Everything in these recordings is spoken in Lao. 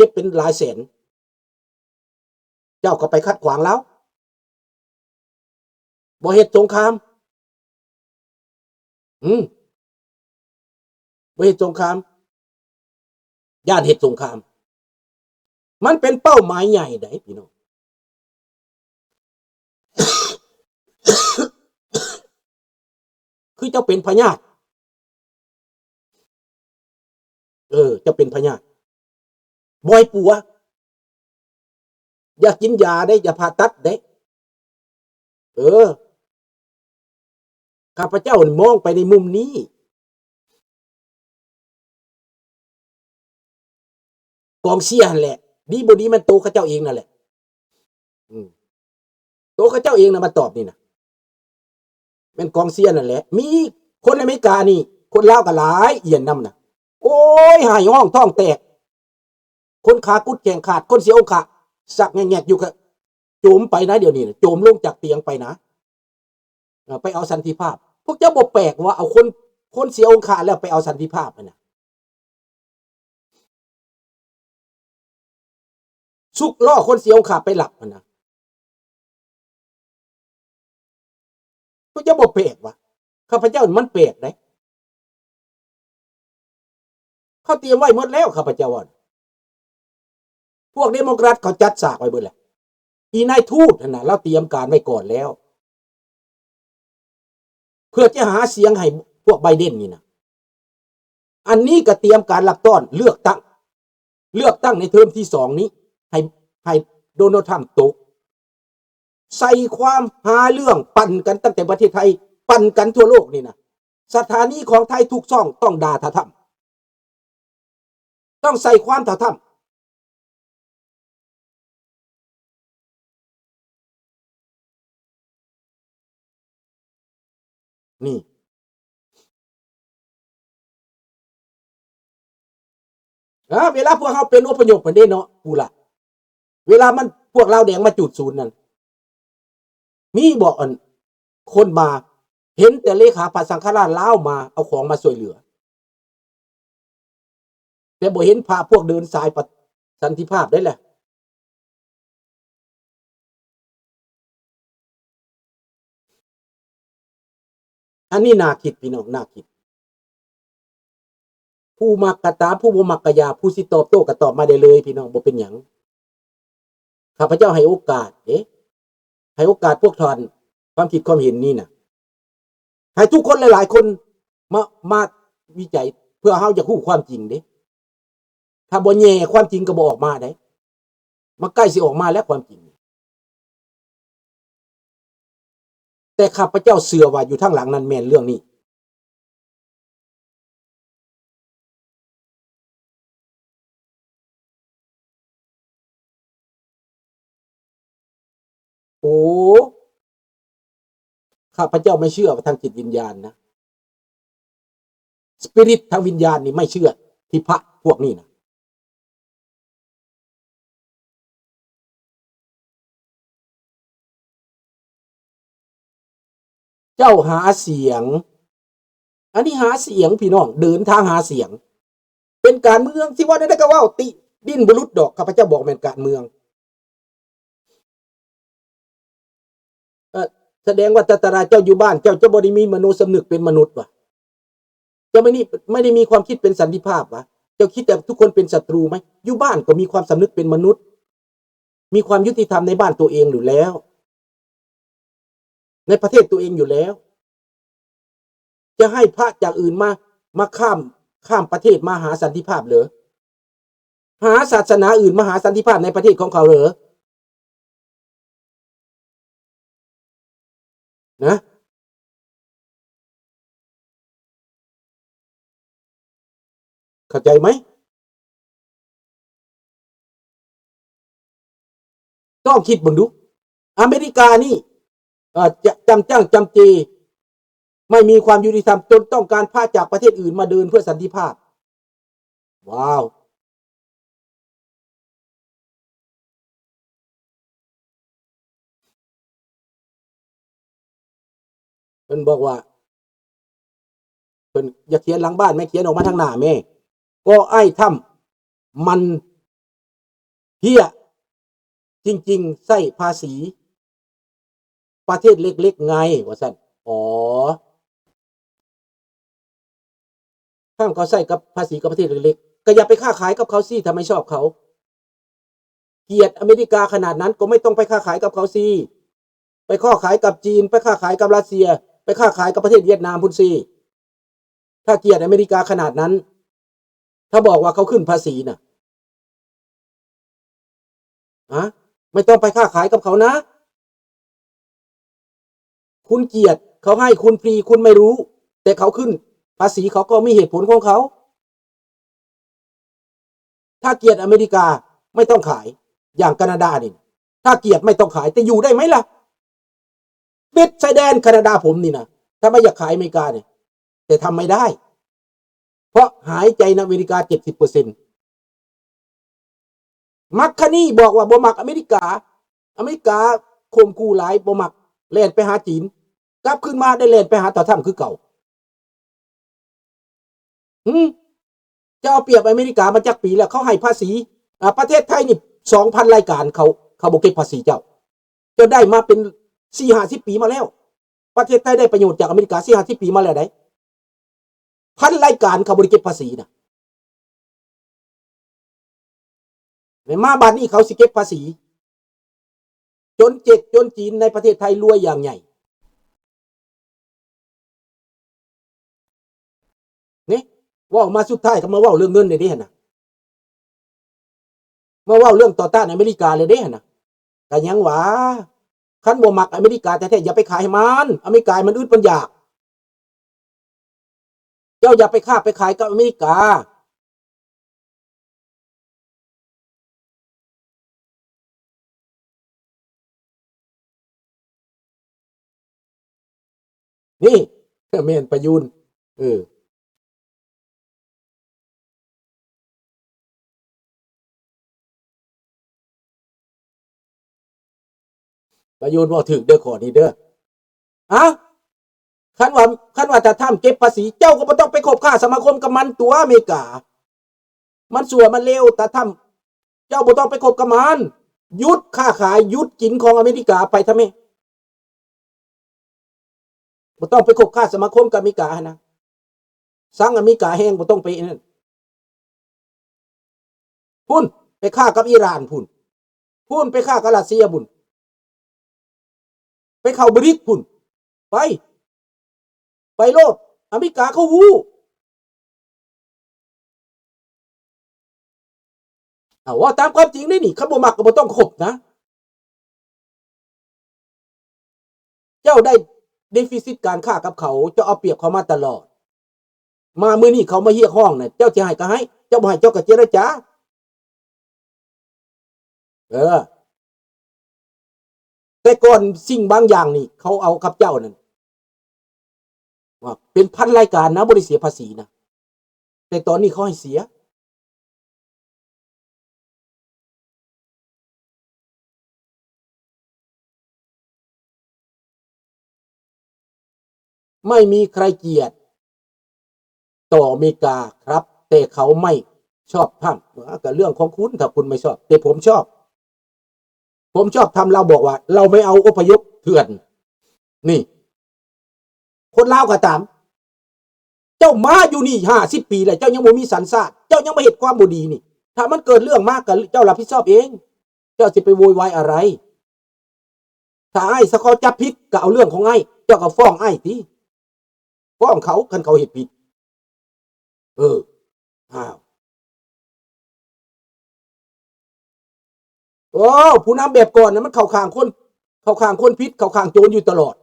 ເຈັບເປັນຫຼາຍແສນ ເຈົ້າກໍໄປຂັດຂວາງລາວ ບໍ່ເຮັດສົງຄາມ ອືມ ບໍ່ເຮັດສົງຄາມ ຢ້ານເຮັດສົງຄາມ ມັນເປັນເປົ້າໝາຍໃຫຍ່ໃດ໋ພີ່ນ້ອງ ຄືເຈົ້າເປັນພະຍາດ ເອີ ເຈົ້າເປັນພະຍາດ ບໍ່ໃຫ້ປົວ ຢ່າກິນຢາເດ້ ຢ່າຜ່າຕັດເດ້ ເອີ ຂ້າພະເຈົ້າມອງໄປໃນມຸມນີ້ ກອງເຊຍຫັ້ນແຫຼະ ດີບໍ່ດີແມ່ນໂຕເຂົາເຈົ້າເອງນັ້ນແຫຼະ ອືມ ໂຕເຂົາເຈົ້າເອງນະມາຕອບນີ້ນະ ແມ່ນກອງເຊຍນັ້ນແຫຼະ ມີຄົນອາເມລິການີ້ ຄົນລາວກໍຫຼາຍ ອຽນນຳນະ ໂອ້ຍ ໄຫ້ຮ້ອງທ້ອງແຕກ ຄົນຂາກຸດແຂນຂາດ ຄົນເສຍອົງຄະ ຊັກແງກໆຢູ່ ກະໂຈມໄປນະ ດຽວນີ້ນະ ໂຈມລົງຈາກຕຽງໄປນະ ເອີ ໄປເອົາສັນຕິພາບ ພວກເຈົ້າບໍ່ແປກວ່າເອົາຄົນ ຄົນເສຍອົງຄະແລ້ວໄປເອົາສັນຕິພາບຫັ້ນນະ ຊຸກລໍ້ຄົນເສຍອົງຄະໄປລັບຫັ້ນນະ ພວກເຈົ້າບໍ່ແປກຫວາ? ຂ້າພະເຈົ້າມັນແປກເດ້. ເຂົາຕຽມໄວ້ໝົດແລ້ວ ຂ້າພະເຈົ້າວ່າ ພວກເດໂມແຄຣດເຂົາຈັດສາກໄວ້ເບິດແລ້ວ. ອີນາຍທູດຫັ້ນນະ ລາວຕຽມການໄວ້ກ່ອນແລ້ວ ເພື່ອຈະຫາສຽງໃຫ້ພວກໄບເດັນນີ້ນະ. ອັນນີ້ກໍຕຽມການລັກຕ້ອນເລືອກຕັ້ງ ເລືອກຕັ້ງໃນເທີມທີສອງນີ້ ໃຫ້ ໃຫ້ໂດນັລທຣຳຕົກ. ໃສ່ຄວາມຫາເລື່ອງ ປັ່ນກັນຕັ້ງແຕ່ປະເທດໄທ ປັ່ນກັນທົ່ວໂລກນີ້ນະ. ສະຖານີຂອງໄທທຸກຊ່ອງຕ້ອງດ່າທ້າວທຣຳ ຕ້ອງໃສ່ຄວາມທ້າວທຣຳ. ນີ້ ອາ ເວລາພວກເຮົາເປັນອົບພະຍົບຫັ້ນເດ້ເນາະ ປູລະ ເວລາມັນ ພວກລາວແດງມາຈູດສູນນັ້ນ ມີບໍ່ ອັນ ຄົນມາ ເຫັນແຕ່ເລຂາພະສັງຄະລາດລາວມາເອົາຂອງມາຊ່ວຍເຫຼືອ ແຕ່ບໍ່ເຫັນພະພວກເດີນສາຍປະ ສັນຕິພາບໄດ້ແຫຼະ. ອັນນີ້ໜ້າຄິດ ພີ່ນ້ອງ ໜ້າຄິດ. ຜູ້ມັກກໍຕາມ ຜູ້ບໍ່ມັກກໍຢ່າ ຜູ້ຊິຕອບໂຕ້ກໍຕອບມາໄດ້ເລີຍ ພີ່ນ້ອງ ບໍ່ເປັນຫຍັງ. ຂ້າພະເຈົ້າໃຫ້ໂອກາດເດ້ ໃຫ້ໂອກາດພວກທ່ານ ຄວາມຄິດຄວາມເຫັນນີ້ນະ ໃຫ້ທຸກຄົນຫຼາຍໆຄົນມາ ມາວິໄຈ ເພື່ອເຮົາຢາກຮູ້ຄວາມຈິງເດ້. ຖ້າບໍ່ແຍ່ຄວາມຈິງກໍບໍ່ອອກມາເດ້. ມັນໃກ້ຊິອອກມາແລ້ວຄວາມຈິງ. ແຕ່ຂ້າພະເຈົ້າເຊື່ອວ່າຢູ່ທາງຫຼັງນັ້ນແມ່ນເລື່ອງນີ້. ໂອ້ ຂ້າພະເຈົ້າໄມ່ເຊື່ອວ່າທາງຈິດວິນຍານນະ ສະປິລິດທາງວິນຍານນີ້ ໄມ່ເຊື່ອທີ່ພະພວກນີ້ນະ. ເຈົ້າຫາສຽງ ອັນນີ້ຫາສຽງ ພີ່ນ້ອງ ເດີນທາງຫາສຽງ ເປັນການເມືອງ ຊິເວົ້າແນວໃດກໍເວົ້າ ຕິ ດິ້ນບໍ່ຫຼຸດດອກ ຂ້າພະເຈົ້າບອກແມ່ນການເມືອງ. ເອີ ສະແດງວ່າ ຕາຕະລາ ເຈົ້າຢູ່ບ້ານ ເຈົ້າຈະບໍ່ໄດ້ມີມະໂນສຳນຶກເປັນມະນຸດຫວາ? ເຈົ້າໄມ່ນີ້ ໄມ່ໄດ້ມີຄວາມຄິດເປັນສັນຕິພາບຫວາ? ເຈົ້າຄິດແຕ່ທຸກຄົນເປັນສັດຕູໄໝ? ຢູ່ບ້ານກໍມີຄວາມສຳນຶກເປັນມະນຸດ ມີຄວາມຍຸຕິທຳໃນບ້ານຕົວເອງຢູ່ແລ້ວ ໃນປະເທດຕົວເອງຢູ່ແລ້ວ. ຈະໃຫ້ພະຈາກອື່ນມາ ມາຂ້າມ ຂ້າມປະເທດມາຫາສັນຕິພາບເຫຼື? ຫາສາສະໜາອື່ນມາຫາສັນຕິພາບໃນປະເທດຂອງເຂົາເຫຼື? ນະ ເຂົ້າໃຈໄໝ? ລອງຄິດເບິ່ງດູ ອາເມລິການີ້ ເອີ ຈະ ຈຳຈ້າງຈຳເຈ ໄມ່ມີຄວາມຍຸຕິທຳ ຈົນຕ້ອງການພະຈາກປະເທດອື່ນມາເດີນເພື່ອສັນຕິພາບ. ວ້າວ ເພິ່ນບອກວ່າ ເພິ່ນຢາກຂຽນຫຼັງບ້ານແມ່ ຂຽນອອກມາທາງໜ້າແມ່. ກໍອ້າຍທຳ ມັນ ເພຍ ຈິງໆ ໃຊ້ພາສີປະເທດເລັກໆ ໄງ ວ່າຊັ້ນ. ອໍ ຖ້າເຂົາໃຊ້ກັບພາສີກັບປະເທດເລັກໆ ກໍຢ່າໄປຄ້າຂາຍກັບເຂົາຊິ ຖ້າໄມ່ຊອບເຂົາ. ກຽດອາເມລິກາຂະໜາດນັ້ນ ກໍໄມ່ຕ້ອງໄປຄ້າຂາຍກັບເຂົາຊິ. ໄປຄ້າຂາຍກັບຈີນ, ໄປຄ້າຂາຍກັບຣັດເຊຍ, ໄປຄ້າຂາຍກັບປະເທດຫວຽດນາມພຸ້ນຊິ. ຖ້າກຽດອາເມລິກາຂະໜາດນັ້ນ, ຖ້າບອກວ່າເຂົາຂຶ້ນພາສີນະ, ຮະ? ໄມ່ຕ້ອງໄປຄ້າຂາຍກັບເຂົານະ. ຄຸນກຽດ, ເຂົາໃຫ້ຄຸນຟຣີ, ຄຸນໄມ່ຮູ້, ແຕ່ເຂົາຂຶ້ນພາສີ, ເຂົາກໍມີເຫດຜົນຂອງເຂົາ. ຖ້າກຽດອາເມລິກາ ໄມ່ຕ້ອງຂາຍ, ຢ່າງການາດານີ້, ຖ້າກຽດໄມ່ຕ້ອງຂາຍ, ແຕ່ຢູ່ໄດ້ໄໝລະ? ຕິດຊາຍແດນການາດາຜົມນີ້ນະ, ຖ້າບໍ່ຢາກຂາຍອາເມລິການີ້, ແຕ່ທຳໄມ່ໄດ້, ເພາະຫາຍໃຈໃນອາເມລິກາເຈັດສິບເປີເຊັນ. ມັກຄະນີບອກວ່າບໍ່ມັກອາເມລິກາ, ອາເມລິກາຂົ່ມຂູ່ຫຼາຍ, ບໍ່ມັກ, ແລ່ນໄປຫາຈີນ, ກັບຄືນມາໄດ້ແລ່ນໄປຫາຕາທຳຄືເກົ່າ. ຫື ເຈົ້າເອົາປຽບອາເມລິກາມາຈັກປີແລ້ວ? ເຂົາໃຫ້ພາສີ ອາ ປະເທດໄທນີ້ສອງພັນລາຍການ, ເຂົາ ເຂົາບໍ່ເກັບພາສີເຈົ້າ. ເຈົ້າໄດ້ມາເປັນສີ່ຫ້າສິບປີມາແລ້ວ. ປະເທດໄທໄດ້ປະໂຫຍດຈາກອາເມລິກາສີ່ຫ້າສິບປີມາແລ້ວໃດ໋. ພັນລາຍການເຂົາບໍ່ໄດ້ເກັບພາສີນະ. ແມ່ນມາບາດນີ້ເຂົາຊິເກັບພາສີ ຈົນເຈັດ ຈົນຈີນໃນປະເທດໄທລວຍຢ່າງໃຫຍ່. ນີ້ ເວົ້າມາສຸດທ້າຍກໍມາເວົ້າເລື່ອງເງິນເດ້ຫັ້ນນະ. ມາເວົ້າເລື່ອງຕໍ່ຕ້ານອາເມລິກາເລີຍເດ້ຫັ້ນນະ. ກໍຍັງວ່າ ຄັນບໍ່ມັກອາເມລິກາແທ້ໆ ຢ່າໄປຂາຍໃຫ້ມັນ. ອາເມລິກາມັນອຶດມັນຢາກ. ເຈົ້າຢ່າໄປຄ້າໄປຂາຍກັບອາເມລິກາ. ນີ້ ແມ່ນປະຍຸນ ເອີ ປະຍຸນເວົ້າຖືກເດີ້ ຂໍ້ນີ້ເດີ້. ເອົ້າ ຄັນວ່າ ຄັນວ່າຕາທຳເກັບພາສີ ເຈົ້າກໍບໍ່ຕ້ອງໄປຄົບຄ້າສະມາຄົມກັບມັນຕົວະ ອາເມລິກາ. ມັນຊົ່ວ ມັນເລວ ຕາທຳ ເຈົ້າບໍ່ຕ້ອງໄປຄົບກັບມັນ. ຢຸດຄ້າຂາຍ, ຢຸດກິນຂອງອາເມລິກາໄປທຳແມ່. ບໍ່ຕ້ອງໄປຄົບຄ້າສະມາຄົມກັບອາເມລິກາຫັ້ນນະ. ສັງອາເມລິກາແຮງ ບໍ່ຕ້ອງໄປນັ້ນ. ພຸ້ນ ໄປຄ້າກັບອີຣານພຸ້ນ. ພຸ້ນ ໄປຄ້າກັບຣັດເຊຍພຸ້ນ. ໄປເຂົ້າບຣິກພຸ້ນ. ໄປ ໄປໂລດ. ອາເມລິກາເຂົາຮູ້. ເອົາ ເວົ້າຕາມຄວາມຈິງເດ້ນີ້. ຄັນບໍ່ມັກກໍບໍ່ຕ້ອງຄົບນະ. ເຈົ້າໄດ້ deficit ການຄ້າກັບເຂົາ, ເຈົ້າເອົາປຽບເຂົາມາຕະຫຼອດ. ມາມື້ນີ້ເຂົາມາຮຽກຮ້ອງນະ, ເຈົ້າຊິໃຫ້ກໍໃຫ້, ເຈົ້າບໍ່ໃຫ້ເຈົ້າກໍເຈລະຈາ. ເອີ ແຕ່ກ່ອນສິ່ງບາງຢ່າງນີ້ ເຂົາເອົາກັບເຈົ້ານັ້ນ ວ່າເປັນພັນລາຍການນະ, ບໍ່ໄດ້ເສຍພາສີນະ, ແຕ່ຕອນນີ້ເຂົາໃຫ້ເສຍ. ໄມ່ມີໃຄຣກຽດຕໍ່ອາເມລິກາຄັບ, ແຕ່ເຂົາໄມ່ຊອບທຳ. ອາ ກໍເລື່ອງຂອງຄຸນ, ຖ້າຄຸນໄມ່ຊອບ, ແຕ່ຜົມຊອບ. ຜົມຊອບທຳ, ລາວບອກວ່າລາວໄມ່ເອົາອົບພະຍົບເຖື່ອນ. ນີ້ ຄົນລາວກໍຕາມ, ເຈົ້າມາຢູ່ນີ້ຫ້າສິບປີແລ້ວ, ເຈົ້າຍັງບໍ່ມີສັນຊາດ, ເຈົ້າຍັງມາເຮັດຄວາມບໍ່ດີນີ້. ຖ້າມັນເກີດເລື່ອງມາ, ກໍເຈົ້າຮັບຜິດຊອບເອງ. ເຈົ້າຊິໄປໂວຍວາຍອະໄລ? ຖ້າອ້າຍສະເຄາະຈັບຜິດ ກໍເອົາເລື່ອງຂອງອ້າຍ, ເຈົ້າກໍຟ້ອງອ້າຍຕິ, ຟ້ອງເຂົາ ຄັນເຂົາເຮັດຜິດ. ເອີ ອ້າວ ໂອ້ ຜູ້ນຳແບບກ່ອນນະ ມັນເຂົ້າຂ້າງຄົນ, ເຂົ້າຂ້າງຄົນຜິດ, ເຂົ້າຂ້າງໂຈນຢູ່ຕະຫຼອດ.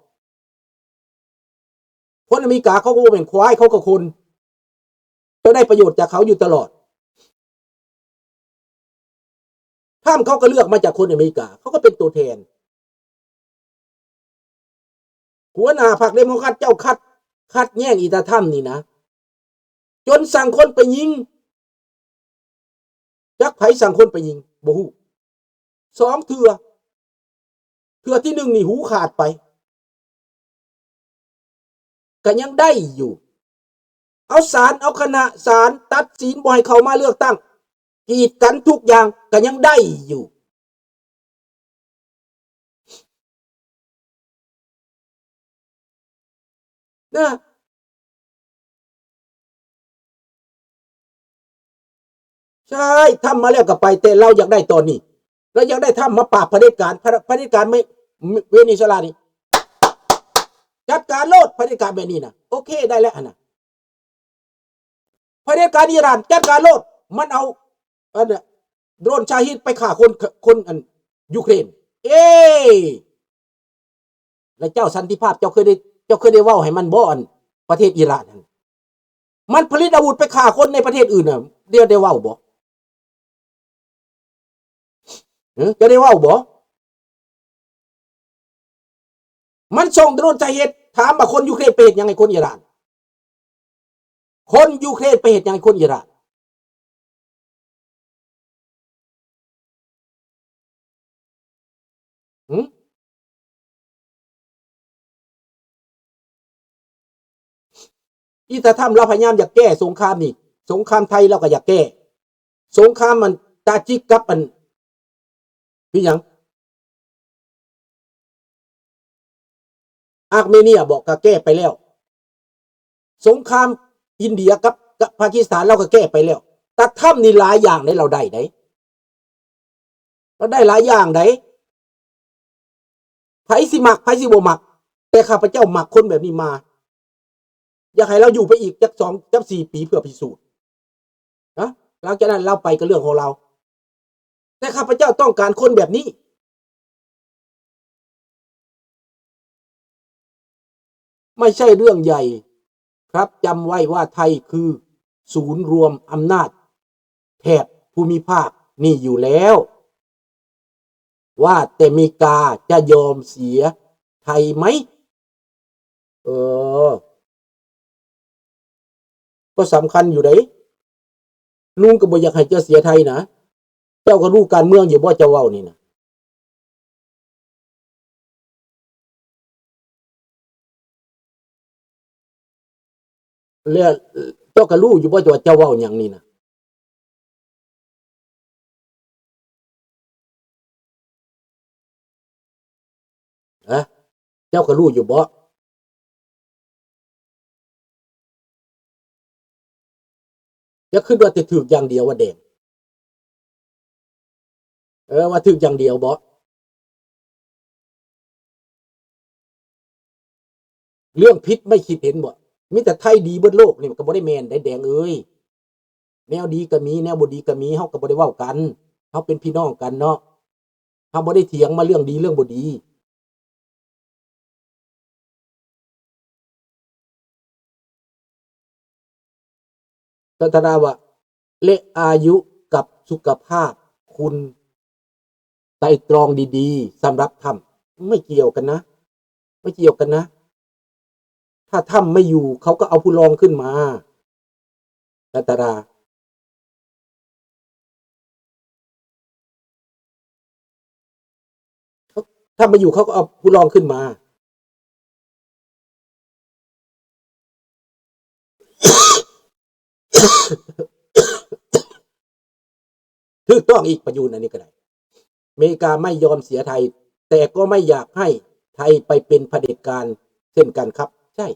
ຄົນອາເມລິກາເຂົາກໍບໍ່ແມ່ນຄວາຍ, ເຂົາກໍຄົນ, ເຈົ້າໄດ້ປະໂຫຍດຈາກເຂົາຢູ່ຕະຫຼອດ. ທຳເຂົາກໍເລືອກມາຈາກຄົນອາເມລິກາ, ເຂົາກໍເປັນຕົວແທນ. ຫົວໜ້າພັກເດໂມແຄຣດເຈົ້າຂັດ, ຂັດແຍ້ງອີຕາທຳນີ້ນະ, ຈົນສັ່ງຄົນໄປຍິງ. ຈັກໃຜສັ່ງຄົນໄປຍິງ? ບໍ່ຮູ້. ສອງເທື່ອ. ເທື່ອທີໜຶ່ງນີ້ຫູຂາດໄປ. ກໍຍັງໄດ້ຢູ່. ເອົາສານ, ເອົາຄະນະສານຕັດສິນບໍ່ໃຫ້ເຂົ້າມາເລືອກຕັ້ງ. ກີດກັນທຸກຢ່າງກໍຍັງໄດ້ຢູ່ ນະ ໃຊ່ ທຳມາແລ້ວກໍໄປ ແຕ່ລາວຢາກໄດ້ຕອນນີ້ ລາວຢາກໄດ້ທຳມາປາບຜະເດັດການ ຜະ ຜະເດັດການເວ ເວເນຊູເອລານີ້ ຈັດການໂລດ ຜະເດັດການແບບນີ້ນະ ໂອເຄ ໄດ້ແລ້ວຫັ້ນນະ ຜະເດັດການອີຣານ ຈັດການໂລດ ມັນເອົາ ອັນ ໂດຣນຊາຮີດໄປຂ້າຄົນ ຄົນ ອັນ ຢູເຄຣນ ເອ້ ແລະເຈົ້າສັນຕິພາບ ເຈົ້າເຄີຍໄດ້ ເຈົ້າເຄີຍໄດ້ເວົ້າໃຫ້ມັນບໍ່ ອັນ ປະເທດອີຣານຫັ້ນ ມັນຜະລິດອາວຸດໄປຂ້າຄົນໃນປະເທດອື່ນນະ ເຈົ້າໄດ້ເວົ້າບໍ່? ເອີ ເຈົ້າໄດ້ເວົ້າບໍ່? ມັນສົ່ງໂດຣນຊາຮີດ ຖາມວ່າຄົນຢູເຄຣນໄປເຮັດຫຍັງໃຫ້ຄົນອີຣານ? ຄົນຢູເຄຣນໄປເຮັດຫຍັງໃຫ້ຄົນອີຣານ? ຫື? ອີຕາທຳລາວພະຍາຍາມຢາກແກ້ສົງຄາມນີ້ ສົງຄາມໄທລາວກໍຢາກແກ້ ສົງຄາມອັນຕາຈິກກັບອັນ ອີຫຍັງ ອາເມເນຍບໍ ກໍແກ້ໄປແລ້ວ ສົງຄາມອິນເດຍກັບ ກັບປາກິສຖານລາວກໍແກ້ໄປແລ້ວ ຕາທຳນີ້ຫຼາຍຢ່າງໃດ ລາວໄດ້ໃດ ລາວໄດ້ຫຼາຍຢ່າງໃດ ໃຜຊິມັກ ໃຜຊິບໍ່ມັກ ແຕ່ຂ້າພະເຈົ້າມັກຄົນແບບນີ້ມາ ຢາກໃຫ້ລາວຢູ່ໄປອີກຈັກສອງຈັກສີ່ປີເພື່ອພິສູດນະ ຫຼັງຈາກນັ້ນລາວໄປກໍເລື່ອງຂອງລາວ ແຕ່ຂ້າພະເຈົ້າຕ້ອງການຄົນແບບນີ້ ໄມ່ໃຊ່ເລື່ອງໃຫຍ່ ครับ ຈຳไว้ว่าไทยคือศูนย์รวมอำนาจแถบภูมิภาคนี่อยู่แล้ว ว่าแต่เมกาจะยอมเสียไทยไหม ເອີ ກໍສຳຄັນຢູ່ເດ້ ລຸງກໍບໍ່ຢາກໃຫ້ເຈົ້າເສຍໄທນະ ເຈົ້າກໍຮູ້ການເມືອງຢູ່ບໍ່ ເຈົ້າເວົ້ານີ້ນະ ແລ້ວເຈົ້າກໍຮູ້ຢູ່ບໍ່ ເຈົ້າ ເຈົ້າເວົ້າຫຍັງນີ້ນະ? ຮະ? ເຈົ້າກໍຮູ້ຢູ່ບໍ່? ເຈົ້າຄິດວ່າຈະຖືກຢ່າງດຽວວ່າແດງ? ເອີ ວ່າຖືກຢ່າງດຽວບໍ? ເລື່ອງຜິດໄມ່ຄິດເຫັນບໍ? ມີແຕ່ໄທດີເບິດໂລກນີ້ ມັນກໍບໍ່ໄດ້ແມ່ນໃດແດງເອີຍ. ແນວດີກໍມີ ແນວບໍ່ດີກໍມີ ເຮົາກໍບໍ່ໄດ້ເວົ້າກັນ. ເຮົາເປັນພີ່ນ້ອງກັນເນາະ. ເຮົາບໍ່ໄດ້ຖຽງມາເລື່ອງດີເລື່ອງບໍ່ດີ. ຈັນທະດາວ່າ ແລະ ອາຍຸກັບສຸຂະພາບ ຄຸນໄຕຕຣອງດີໆ ສຳລັບທຳ ໄມ່ກ່ຽວກັນນະ ໄມ່ກ່ຽວກັນນະ ຖ້າທຳໄມ່ຢູ່ ເຂົາກໍເອົາຜູ້ລອງຂຶ້ນມາ ຈັນທະດາ. ຖ້າໄມ່ຢູ່ ເຂົາກໍເອົາຜູ້ລອງຂຶ້ນມາ. ຖືກຕ້ອງອີກ ປະຍຸນ ອັນນີ້ກໍໄດ້. ເມກາໄມ່ຍອມເສຍໄທ ແຕ່ກໍໄມ່ຢາກໃຫ້ໄທໄປເປັນຜະເດັດການເຊັ່ນກັນຄັບ. ໃຊ່.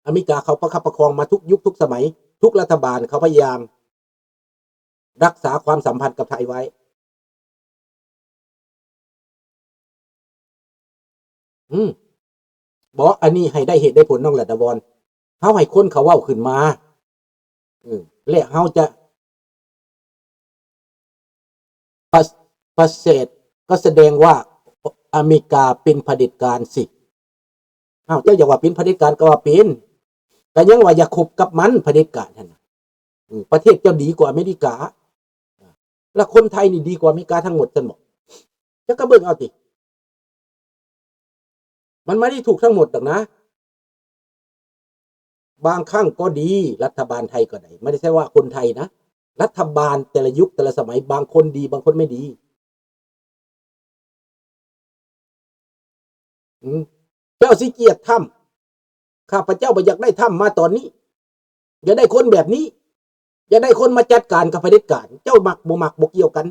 ອາເມລິກາເຂົາປະຄັບປະຄອງມາທຸກຍຸກທຸກສະໄໝ, ທຸກລັດຖະບານເຂົາພະຍາຍາມຮັກສາຄວາມສຳພັນກັບໄທໄວ້. ອືມ ບໍ່ ອັນນີ້ໃຫ້ໄດ້ເຫດໄດ້ຜົນ ນ້ອງລັດດາວອນ. ເຮົາໃຫ້ຄົນເຂົາເວົ້າຂຶ້ນມາ ເອີ ແລະ ເຮົາຈະ ປະ ປະເສດ ກໍສະແດງວ່າອາເມລິກາເປັນຜະເດັດການຊິ. ອ້າວ ເຈົ້າຢາກວ່າເປັນຜະເດັດການກໍວ່າເປັນ, ກໍຍັງວ່າຢ່າຄົບກັບມັນ ຜະເດັດການຫັ້ນນະ. ເອີ ປະເທດເຈົ້າດີກວ່າອາເມລິກາ, ແລ້ວຄົນໄທນີ້ດີກວ່າອາເມລິກາທັງໝົດຊັ້ນບໍ? ເຈົ້າກໍເບິ່ງເອົາຕິ. ມັນບໍ່ໄດ້ຖືກທັງໝົດດອກນະ. ບາງຄັ້ງກໍດີ, ລັດຖະບານໄທກໍໄດ້, ບໍ່ໄດ້ໃຊ້ວ່າຄົນໄທນະ, ລັດຖະບານແຕ່ລະຍຸກແຕ່ລະສະໄໝ, ບາງຄົນດີ, ບາງຄົນໄມ່ດີ. ອືມ ເຈົ້າຊິກຽດທຳ, ຂ້າພະເຈົ້າບໍ່ຢາກໄດ້ທຳມາຕອນນີ້, ຢາກໄດ້ຄົນແບບນີ້. ຢາກໄດ້ຄົນມາຈັດການກັບຜະເດັດການ ເຈົ້າມັກບໍ່ມັກບໍ່ກ່ຽວກັນ